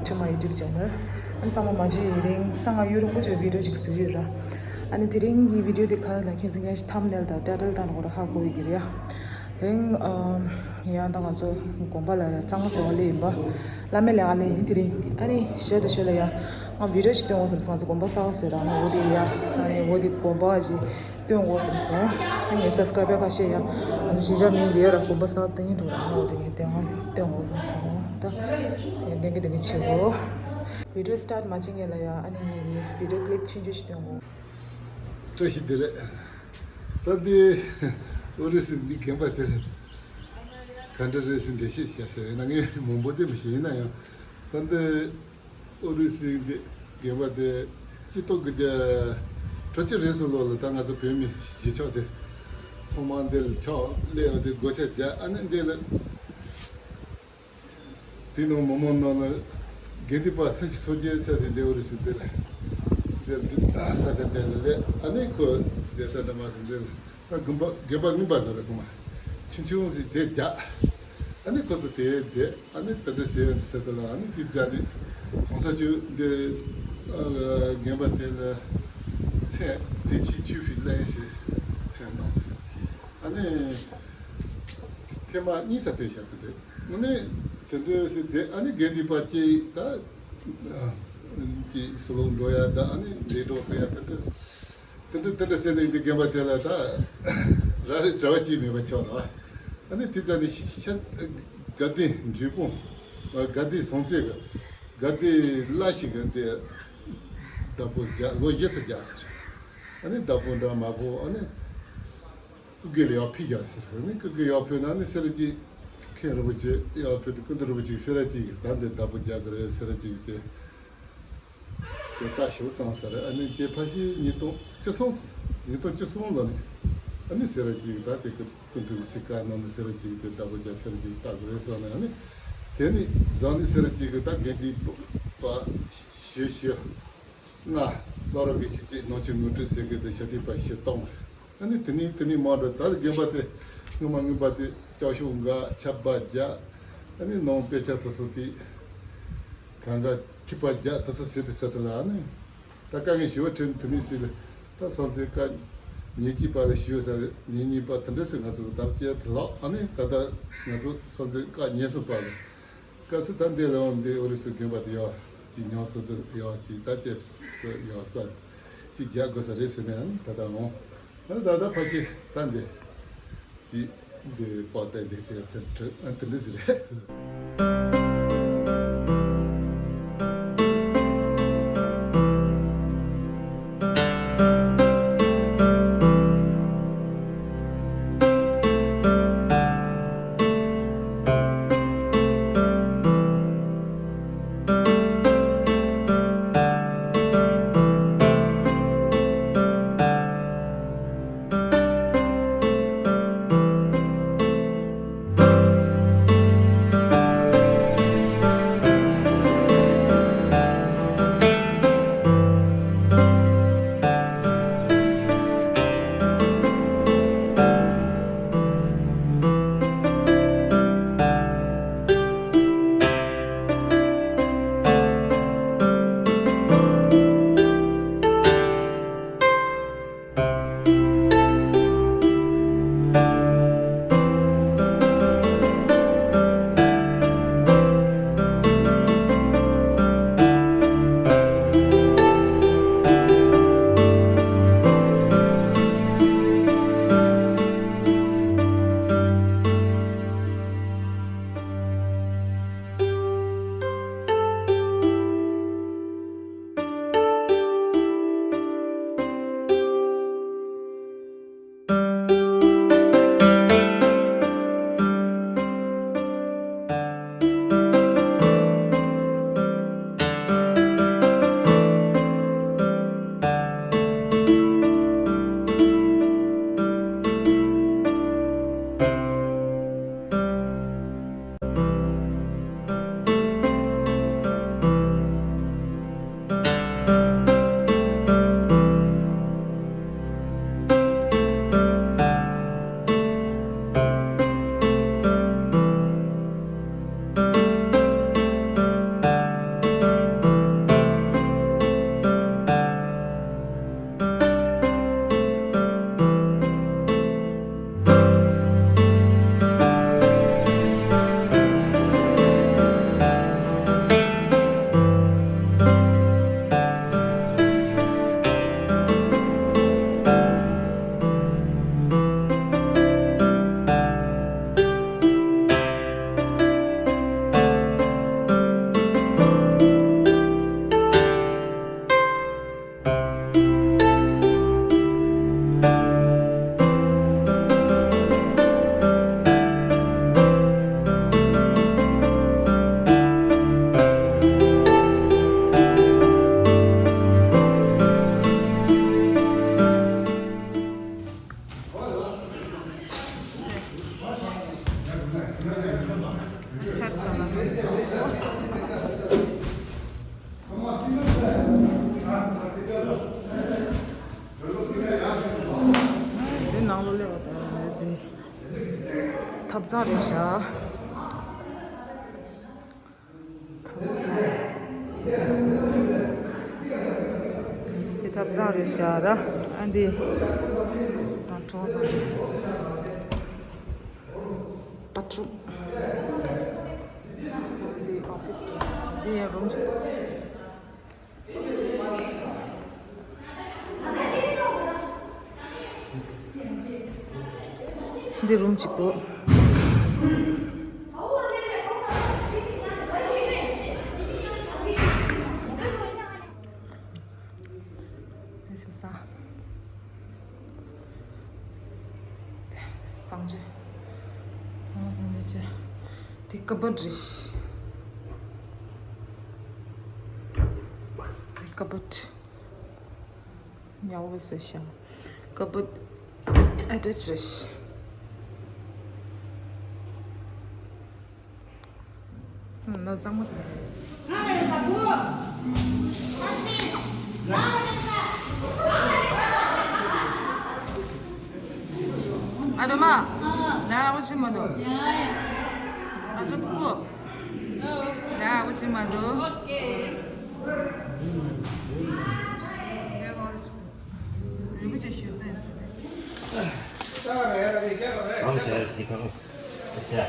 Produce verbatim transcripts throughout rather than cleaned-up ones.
ཆུ་མ་YouTube channel། ཨ་ནི་ཚང་མ་མ་བརྗེད་ཡིན་རིང་ད་ང་ཡུན་རིང་པོ་ཅིག་video ཅིག་བཟོས་ཡོད་ར། ཨ་ནི་དེ་རིང་གི་video དེ་ག་ལ་ཁྱེད་ཚོ་ངས་thumbnail དང་title དང་ནང་ལ་ཧ་གོ་ཡི་གི་རེད་ཡ། དེ་རིང་ཨམ་ཡང་ད་ང་ཚོ་དགོན་པ་ལ་ཡ་གཙང་མ་བཟོ་བ་སླེབས་ཡིན་པ། བླ་མའི་ལས་ཀ་སླེབས་ཡིན་དེ་རིང་། ཨ་ནི་གཞས་དང་གཞས་ལ་ཡ་ང་video ཅིག་སྟོན་འོང་བསམ་སོང་། ང་ཚོ་དགོན་པ་གསར་པ་བཟོས་ར། ཨ་ནི་འོ་དེ་ཡ་ཨ་ནི་འོ་དེ་དགོན་པ་ཅིག་སྟོན་འོང་བསམ་སོང་། ད་ངའི་subscriber ཁ་ཤས་ཡང་ང་ཚོ་གཞིས་ཆགས་མིང་དེ་ཡོད་ར། དགོན་པ་གསར་པ་དེ་ཉིད་དུ་ར། ཨ་ནི་འོ་དེ་ངས་སྟོན་སྟོན་འོང་བསམ་སོང་། ད་ཡང་ལྡན་གི་ལྡན་གི་བྱེད་འོ། Video start མ་བྱེད་སྔོན་ལ་ཡ་ཨ་ནི་ངས་video clip ཆུང་ཆུང་ཞིག་སྟོན་འོང་། བཀྲ་ཤིས་བདེ་ལེགས། ད་འདི་ཨོ་རི་སི་འདི་རྒན་པ་དེ་ག་འདྲ་རེད་ཟེར་འགྲེལ་བཤད་བྱས་ཟེར་ཡིན་ན། ངས་མང་པོ་དེ་མི་ཤེས། ཡིན་ན་ཡང་ད་འདི་ཨོ་རི་སི་འདི་རྒན་པ་དེ་སྤྱི་ཏོག་གི་རྒྱ་གྲོ་ཆུ་རེས་སུ་ལོ་ལ་ད་ང་ཚོ་བོད་མི་གཞིས་ཆགས་དེ་ཚང་མ་འདི་ལ་ཕྱག་ལས་འདི་སྒོ་ཕྱག་རྒྱག་ཨ་ནི་འདི་ལ། དེ་ནང་མི་མང་ནང་ལ་དགེ་འདུན་པ་སུམ་ཅུ་སོ་བརྒྱད་ཙམ་ཞིག་འདི་ཨོ་རི་སི་འདི་ལ་འདི་ལ་འདི་ས་ཆ་འདི་ལ་སླེབས། ཨ་ནི་ཁོ་བསྡད་ས་འདྲ་མ་ཟིན་འདི་ལ་ད་དགོན་པ་དགོན་པ་རྙིང་པ་ཟེར་ར། དགོན་པ་ཆུང་ཆུང་ཞིག་དེ་རྒྱག་ཨ་ནི་ཁོ་ཚོ་དེ་བསྡད། ཨ་ནི་དེ་འདྲ་ཟེར་ཡོང་དུས་ས་དེ་ལ་ཨ་ནི་དེ་རྒྱག་ནི་གོང་ས་མཆོག་འདི་ཨ་དགོན་པ་དེ་ལ་མཚན་བདེ་ཆེན་ཆོས་ཀྱི་གླིང་ཞེས་མཚན་གནང་ཟེར། ཨ་ནི་ཐེངས་མ་གཉིས་ཙམ་ཕེབས་བཞག་གི་འདུག་ཨ་ནི་དེ་འདྲ་ཟེར་དེ་ཨ་ནི་དགེ་འདུན་པ་གཅིག་ད་ཅིག་ཟི་ལིང་འགྲོ་ཡ་ད་ཨ་ནི་འདས་གྲོངས་སོང་ཡ་དེ་འདྲ་དེ་འདྲ་དེ་འདྲ་ཟེར་ནས་འདི་དགོན་པ་དེ་ལ་ད་ར་གྲྭ་བ་གཅིག་མེད་པ་ཆགས་ལ། ཨ་ནི་དེ་ལྟ་ནི་ཤ་དགའ་ལྡན་འབྲས་སྤུངས་དགའ་ལྡན་སྲོང་བཙན་གི་དགའ་ལྡན་བླ་ཞིག་གི་འདི་བདག་པོ་རྒྱག་ལོ་བཞི་ཙམ་རྒྱག་ཟེར། ཨ་ནི་བདག་པོ་འདྲ་མ་པོ་ཨ་ནི། སྐུ་སྒེར་ལ་ཡར་ཕུལ་བཞག་ཟེར། ཨ་ནི་སྐུ་སྒེར་ཡར་ཕུལ་ན་ཨ་ནི་སེ་ར་བྱེས་མཁན་རིན་པོ་ཆེ་ཡར་ཕུལ་དུས་སྐུ་མདུན་རིན་པོ་ཆེ་གིས་སེ་ར་བྱེས་ཀྱི་ད་འདི་བདག་པོ་རྒྱག་གི་རེད། སེ་ར་བྱེས་ཀྱི་དེ་དེ་ལྟ་ཞིག་བསམ་ཟེར། ཨ་ནི་རྗེས་ཕལ་ཆེར་ཉིས་སྟོང་བཅུ་གསུམ་ཉིས་སྟོང་བཅུ་གསུམ་ལོ་ནས་ཨ་ནི་སེ་ར་བྱེས་ཀྱི་ད་དེ་སྐུ་སྐུ་མདུན་གྱི་གཟིམ་ཁང་ནང་ནས་སེ་ར་བྱེས་ཀྱི་དེ་བདག་པོ་རྒྱག་སེ་ར་བྱེས་ཀྱིས་བཏབ་གི་རེད་བསམ་ནས། ཨ་ནི་དེ་ནས་བཟུང་ནས་སེ་ར་བྱེས་ཀྱི་ད་དགེ་འདུན་པ་ཞུ་ཞུ། ང་བླ་རབས་དགེ་བཤེས་གཅིག་ནང་ཆོས་ངོ་སྤྲོད་ཟེར་གི་དེ་ཞབས་བརྟན་པ་ཞིག་བཏང་། ཨ་ནི་དེ་ནས་དེ་ནས་མ་འགྲོ། ད་རྒན་པ་དེ་སྔོན་མ་སྔོན་པ་དེ་ལྕགས་ཤོག་འགའ་ཆར་པ་རྒྱག་ཨ་ནི་ནང་དཔེ་ཆ་དེ་ཚོ་དེ་གང་ག་ཐིགས་པ་རྒྱག་དེ་ཚོ་ཟེར་དེ་ཟེར་དེ་ལ། ཨ་ནི་ད་དཀའ་ངལ་ཞེ་པོ་འཕྲད། དེ་ནས་ཟེར་ད་སྲོང་བཙན་སྐབས་ཉེར་གཅིག་པ་ལ་ཞུ་ཟེར། ཉེར་གཉིས་པ་དེ་འདྲ་ཟེར་ང་ཚོ་ལྟ་བྱེད་དེ་ལགས། ཨ་ནི་ད་ལྟ་ང་ཚོ་སྲོང་བཙན་སྐབས་ཉེར་གསུམ་པ་ལ། སྐབས་སུ་ད་འདི་ལ་འོང་འདི་ཨོ་རི་སུ་རྒན་པ་དེ་ཡོད་ཅིག་ཉམས་སུ་དུ་ཡོད་ཅིག་ད་ཅེས་སུ་ཡོད་ས་ཅིག་རྒྱག་དགོས་ས་རེད་ཟེར་ནས། ཨ་ནི་ད་ལྟ་འོང་ཨ་ནི་ད་ལྟ་ཕ་ཤི་ད་འདི་ཅིག་འདི་པགས་ཏ་འདི་དེ་དེ་དེ་འདྲ་ཟེར་རེད། ཚང་རེད་ཤག་ཐབ་ཚང་། དེ་ཐབ་ཚང་རེད་ཤག་ར། ཨ་འདི་ས་གྲོང་ཚང་རེད། པ་ཐུ། འདི་ཨོ་ཕི་སི་རེད། འདི་ཡང་རུམ་གཅིག་འདུག་འདི་རུམ་གཅིག་འདུག་ཨེ་ཤ་ས། སངས་རྒྱས། ཨ་སངས་རྒྱས་ཆེ། དེ་ཀ་བཊ་རེད། དེ་ཀ་བཊ། ཉལ་བ་བཟོས་ཤག་ཀ་བཊ་ཨེ་ཊེཆ་རེད། ཨུམ། ནོར་གཙང་མ་ཟ། ཨ་འགྲོ་མ། ཡ་འོ་ཆི་མ་འདུག་ཨ་འགྲོ་ཕུ་པོ། ཡ་འོ་ཆི་མ་འདུག་ཡ་འོ་ཆི་འདུག་རིན་པོ་ཆེ་ཞུ་ས་ཡིན་ས་རེད། ཨ་ཞེ་ཞེ་གང་་ཞེ། དེ།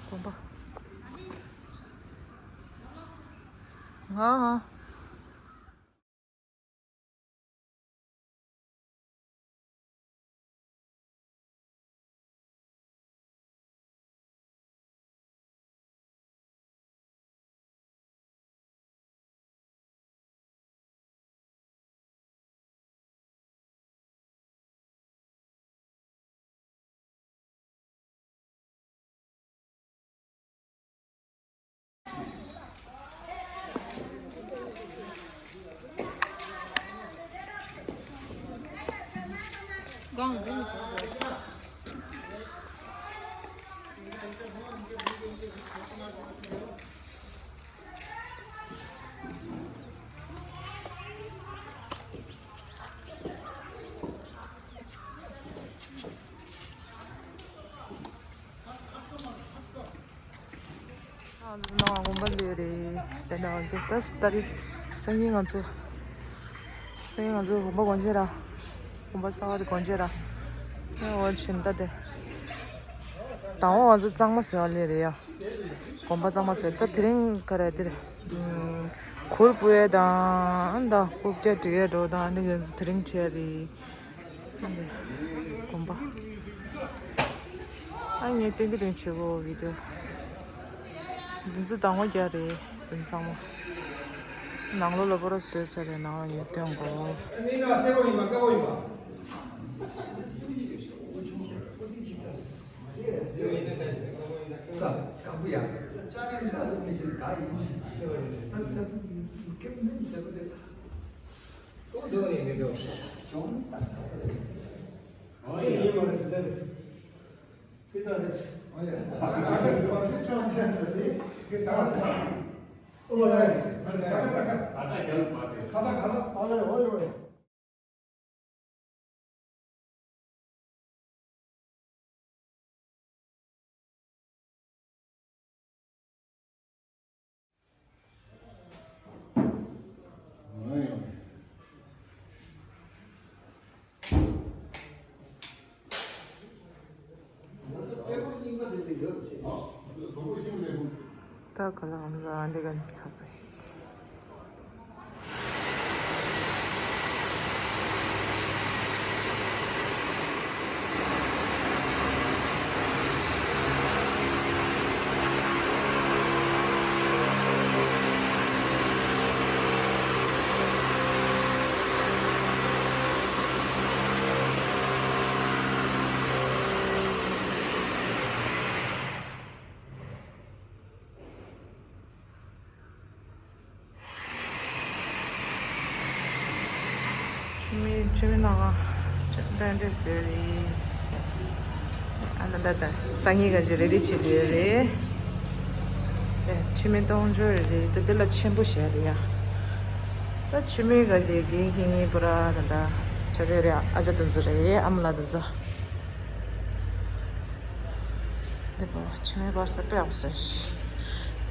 དགོན་པ། ང་། ང་ཚོ་ནང་དགོན་པ་སླེབས་རེད། དེ་ནས་ང་ཚོ་ད་ད་རེས་སང་ཉིན་ང་ཚོ་སང་ཉིན་ང་ཚོ་དགོན་པ་སྒོ་འབྱེད་ར། དགོན་པ་གསར་པ་དེ་སྒོ་འབྱེད་ར། ཨ་འོ་ཕྱིན་ད་དེ། དང་པོ་ང་ཚོ་གཙང་མ་བཟོ་བ་སླེབས་རེད་ཡ། དགོན་པ་གཙང་མ་བཟོས། ད་དེ་རིང་ག་རེ་དེ་རེད། ཨུམ། གུར་ཕུབ་ཡས་དང་ད་རྐུབ་བཀྱག་སྒྲིག་ཡས་འགྲོ་དང་ཨ་ནི་དེ་ཚོ་དེ་རིང་བྱས་རེད། དགོན་པ། ཨ་ངས་སྟོན་གི་སྟོན་བྱེད་གོ་བི་ཌིའོ། འདི་ཚོ་དང་པོ་རྒྱག་རེད། འདི་ཚང་མ་ནང་ལོགས་ལ་པོ་ར་བཟོས་ཚར་རེད། ནང་ལ་ངས་སྟོན་གོ། ཨ་ནི་ན་སེར་པོ་ཡིན་པ་དཀར་པོ་ཡིན་པ། ད་ག་ལ་ང་ཚོ་ཨ་འདི་ག་ནས་ཚ་ཚ་ཞིག་མི་ཁྲིམས་མི་ནང་ཁྲིམས་གཏན་འབྲས་བཟོས་རེད། ཨ་ན་ད་ད་སང་ཉིན་ག་ཅི་རེ་ཌི་བྱེད་དུས་རེད། ཨེ་ཁྲིམས་མི་གཏོང་འཇོག་རེད་ད་དེ་ལ་ཆེན་པོ་བྱས་རེད་ཡ། ད་ཁྲིམས་མི་ག་ཅི་གི་ཧི་ངི་པུ་ར་ད་ད་ཆ་རེ་རེད། ཨ་ཅག་དེ་ཚོ་རེད། ཨ་མ་ལགས་དེ་ཚོ། འདི་པོ་ཕྱི་མའི་བར་ས་དཔེ་ཡག་པོ་ཟེར།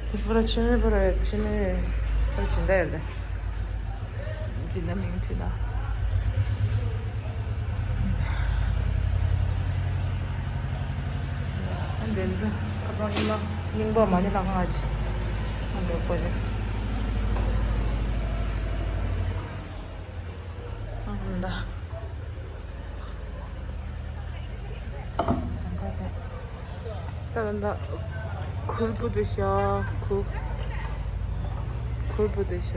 འདི་པོ་ར་ཕྱི་མའི་བར་ཕྱི་མའི་བར་སྦྱིན་བདག་ཡོད་དེ། སྦྱིན་བདག་མིང་བྲིས་ན། ཨ་འདི་ཚོ་ཁ་སང་རྙིང་པ་རྙིང་པ་མ་ཎི་བླ་ཁང་ཨ་ཅེ། ཨ་འདི་པོ་རེད། ཨ་འདི། ད་ད་ད་ཁུར་པོ་དེ་ཤ་ཁུ་ཁུར་པོ་དེ་ཤ།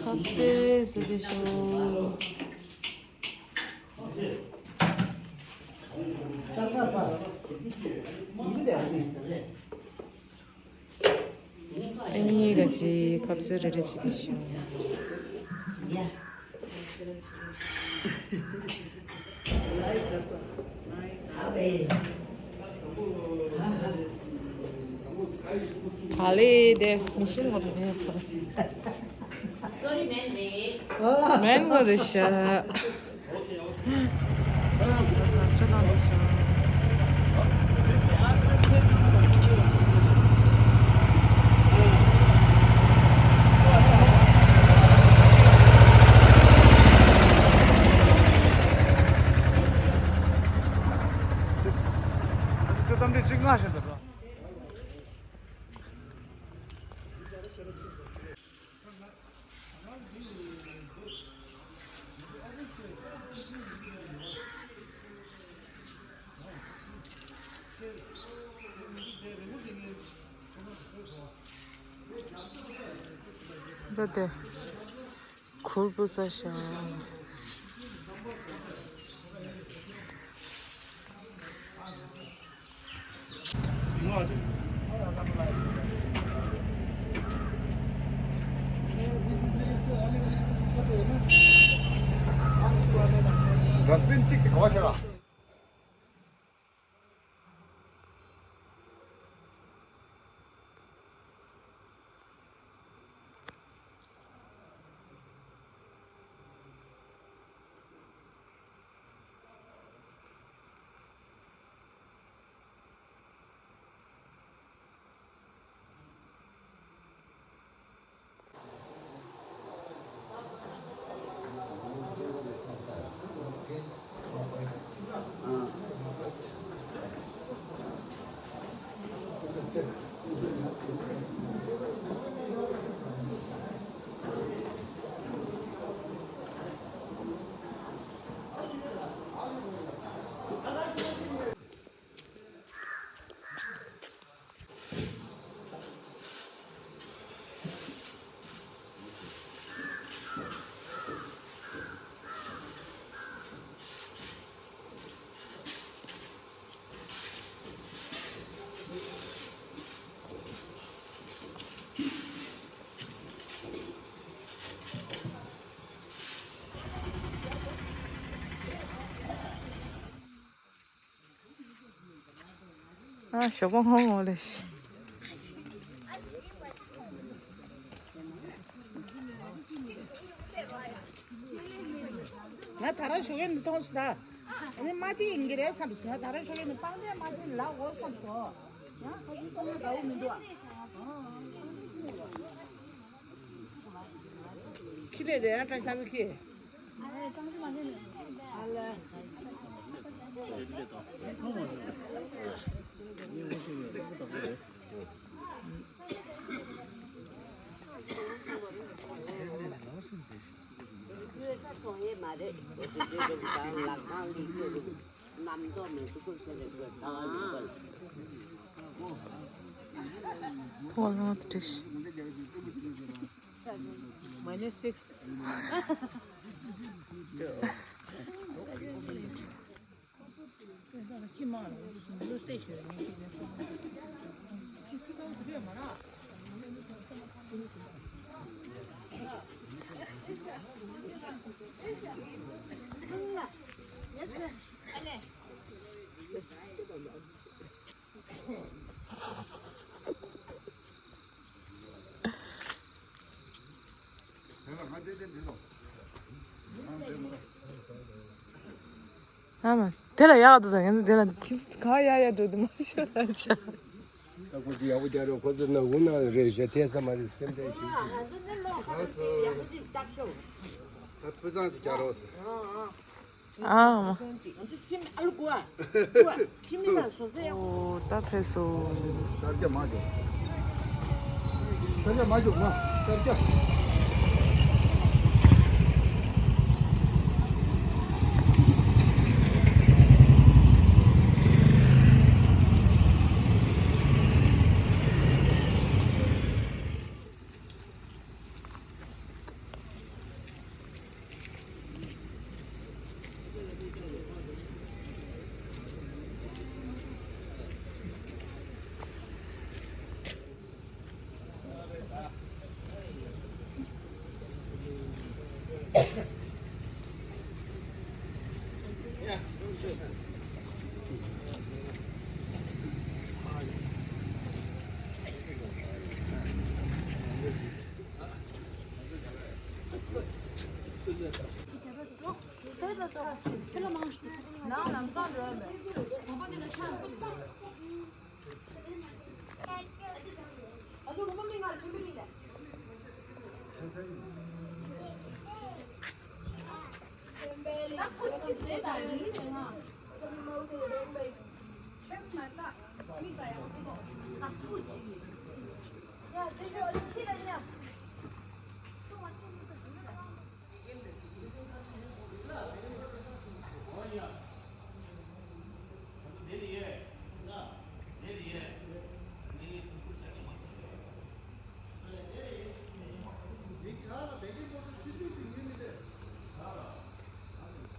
ཁ་ཚེ་ཟེར་དེ་ཤོ། སང་ཉིན་ག་ཅི་ཁ་ཚེ་རེ་རེ་བྱེད་དེ་ཤོ། ག་ལེ་དེ་མི་ཤེས་ངོ་རེ་རེ་ཚོ། མེན་ངོ་རེ་ཤ། འདི་དེ་ཁུར་པོ་ས་ཤ། ཌ་སི་བིན་གཅིག་དེ་ག་བ་ཤར་བ། ཨ་ཞོགས་པ་ཧོང་ངོ་ལེ་ཤི། ང་ད་རང་ཞོགས་ཡོན་མཐོང་སོང་ད། ཨ་ནི་མ་གཅིག་ཡིན་གྱི་རེད་བསམ་སོང་། ད་རང་ཞོགས་ཡོན་ནི་སྤང་ལེ་མ་གཅིག་ལ་འོ་བསམ་སོང་། ཡང་ཁ་ཤས་མཐོང་ན་དགའ་བོ་མི་འདུག་ཨ། ཁྱི་ལས་དེ་ཡང་བཀྲ་ཤིས་ལྷ་མོ་ཁྱི། Walnut dish. Minus six. ཨ་མ། དེ་ལ་ཡག་འདུག་ད་ངས་དེ་ལ་ཁྱེད་ཚོ་ག་ཡ་ཡ་འགྲོ་དུ་མ་ཤོད་ལ་ཆ། ད་ཁོ་ཅི་ཡག་པོ་རྒྱག་རོགས། ཁོ་ཚོ་ནང་འུ་ན་རེ་ཞེ་ཐེ་ས་མ་རེད། སེམས་ཁྲལ་ཞུ་ཞུ། ད་སྤུས་གཙང་ཞིག་རྒྱག་རོགས་ཟེར། ཨ་མ། ཨོ་ད་ཕེབས་སོང་། ཤར་རྒྱག་མ་འཇོག་ཤར་རྒྱག་མ་འཇོག་མ་ཤར་རྒྱག